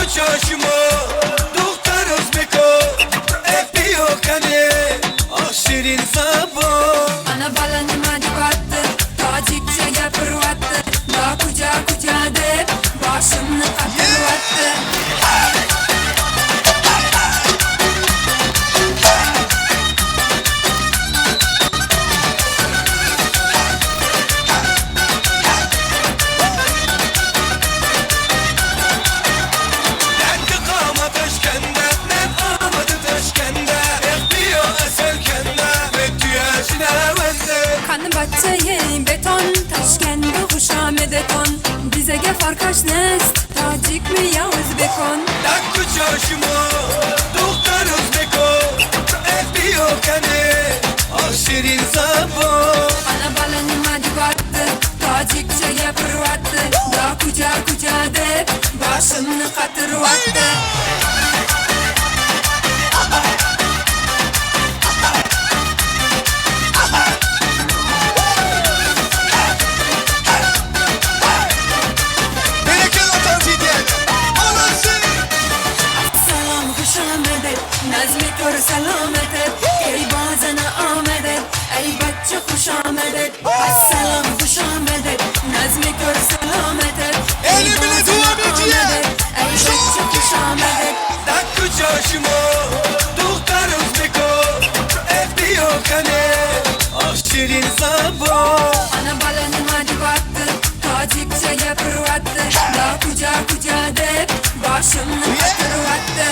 Куҷо шумо духтар ӯзбеко, э биё кане, оҳ, ширин забон. Ana bola nima deyapti? Tojikcha gapiryapti. Да куҷа куҷа deb boshimni qatiryapti. Дакки қомат Toshkentda, омади Toshkentda, э биё асал канда, туя шинаванда. Qani bachchayi beton, Toshkentga xush omadetон. Bizaga farqash нест, tojikmi yo o'zbekon. Да куҷо шумо духтар ӯзбеко, э биё кане, оҳ, ширин забон. Ana bola nima deyapti? Tojikcha gapiryapti. Да куҷа куҷа deb boshimni qatiryapti. Bereket vatan diyelim. Anası. Salom, xush omaded, nazmi ko'r salomatet, ey bozana omadet, ey bachcha xush omaded. Assalom, xush omaded, nazmi ko'r salomatet, ey Eli bile bozana dua bitiye. omaded, ey bachcha xush omaded. Да куҷо шумо духтар ӯзбеко, э биё кане, оҳ, ширин забон. Ana bola nima deyapti? Tojikcha gapiryapti. Да куҷа куҷа deb boshimni qatiryapti.